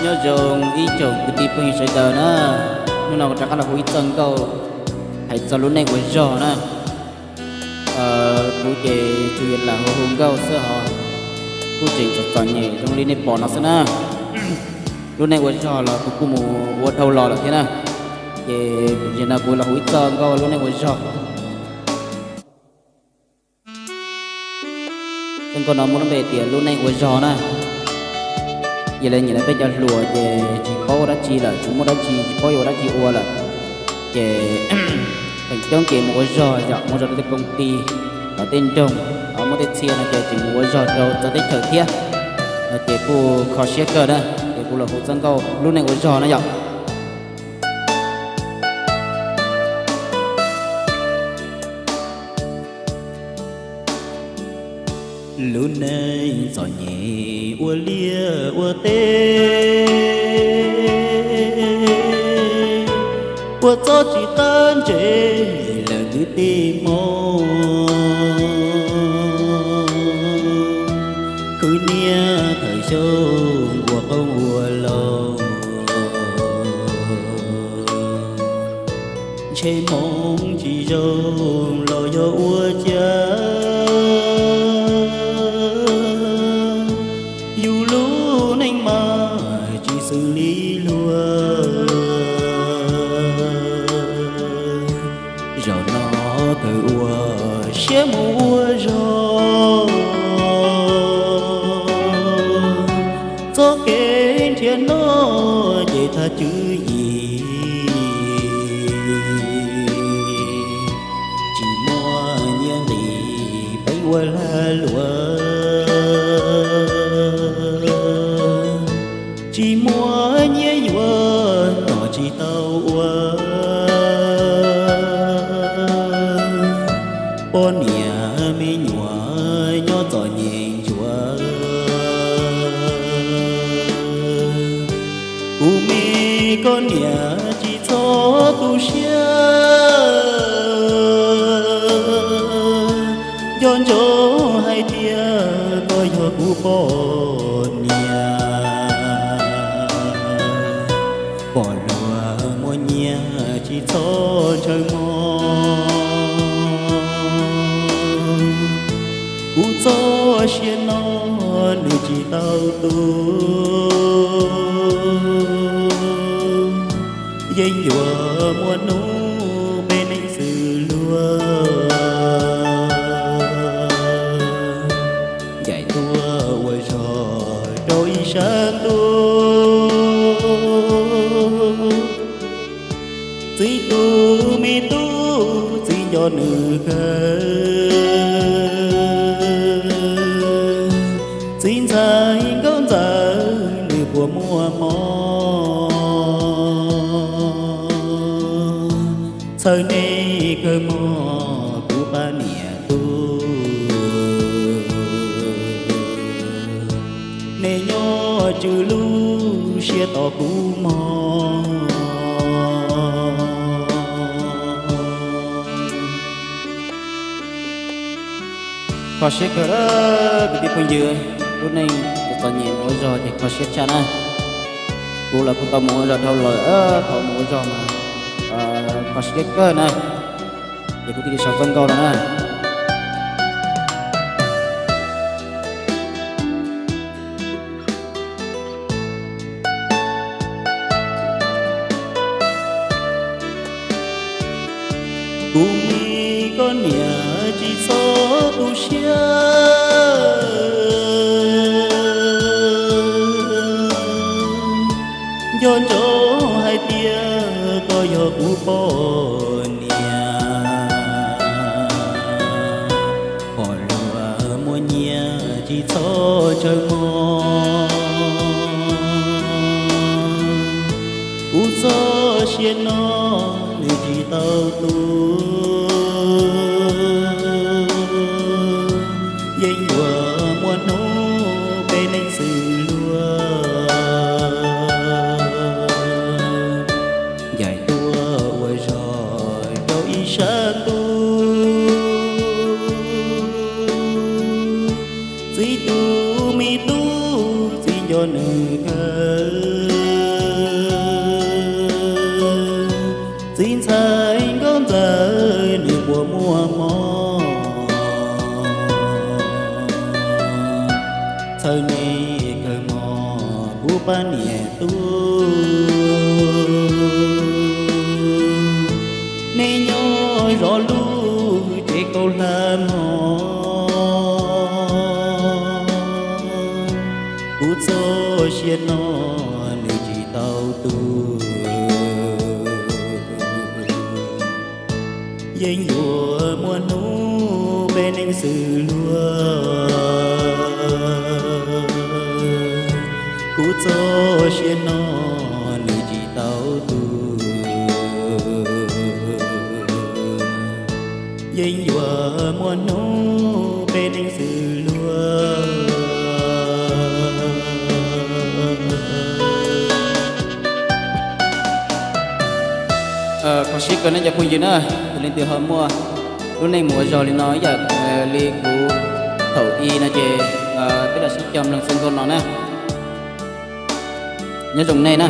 Nyob zoo ib tsoom kwv tij phooj ywg sawv daws na, hnub no kuv rov qab los hu ib txoj nkauj hais txog lub neej ua zog na. Kuv ces tsuas yog lam hu hu nkauj xwb hos kuj tseem txom txom nyem zoo li nej pom no xwb na. Lub neej ua zog los kuv kuj mus ua dhau los lawm thiab na, ces nim no kuv los hu ib txoj nkauj lub neej ua zog. Txoj nkauj no muaj lub npe tias lub neej ua zog na. Yog li nim no peb cov hluas ces tsis paub ua dab tsi lawm, tsis muaj dab tsi, tsis paub yuav ua dab tsi ua lawm, ces feem coob ces mus ua zog yom, mus ua zog rau tej koom ti, tej nroog, muaj tej txhia no ces tseem mus ua zog rau txawv teb chaws thiab, ces kuj kho siab kawg na. Ces kuv los hu txoj nkauj lub neej ua zog na yom. Lub neej txom nyem ua liaj ua teb, ua txob tsis qab ntsev lawm kwv tij Hmoob. Khwv niaj khwv xyoo ua qoob ua loo, ntshe hmoov tsis zoo los yog ua cas, yus lub neej mas tsis xws li luag. Zaum no kawg ua siab mus ua zog, txoj kev nrhiav noj ces thaj tswv yim, tsis muaj nyiaj nqis peev ua lag luam, tsis muaj nyiaj yuav tom tsis tau ua, poj niam me nyuam nyob txom nyem ntsuav. Kuv me koj niam tsis txhob tu siab, nco ntsoov hais tias koj yog kuv poj niam. Pom luag muaj nyiaj tsis txhob ntshaw mog, kuv txoj sia no nws tsis tau tu, yeej yuav muaj hnub peb neej xws luag, ncaim tuaj ua zog rau ib sab ntuj. Txiv tus me tub txiv nco nws kawg, txiv ntxhais nkauj ntxawm nws puas muaj hmo, txhawj nej kawg mog kuv pab niam tub, nej nyob tswv lub siab tos kuv mog. Kho siab kawg kwv tij phooj ywg, lub neej txom nyem mus ua zog ces kho siab tshaj na. Kuv los kuj tau mus ua zog dhau lawm, thaum mus ua zog mas kho siab kawg na. Ces kuv thiaj li sau txoj nkauj no na. Kuv me koj niam tsis txhob tu siab, nco ntsoov hais tias koj yog kuv poj niam. Pom luag muaj nyiaj tsis txhob ntshaw mog, kuv txoj sia no nws tsis tau tu, yeej yuav muaj hnub peb neej xws luag, ncaim tuaj ua zog rau ib sab ntuj. Txiv tus me tub txiv nco nws kawg, pab niam tub, nej nyob zov lub tsev kaus hlab mog. Kuv txoj sia no nws tsis tau tu. Yeej yuav muaj hnub peb neej xws luag. Kuv txoj sia no nws tsis tau tu. Yeej yuav muaj hnub peb neej xws luag. Kho siab kawg nej cov phooj ywg na, yog leej twg ho muaj lub neej mus ua zog li no ib yam li kuv thaum i no ces peb lam sib cog mloog xwb nkaus no na. Nyob zoo nej na.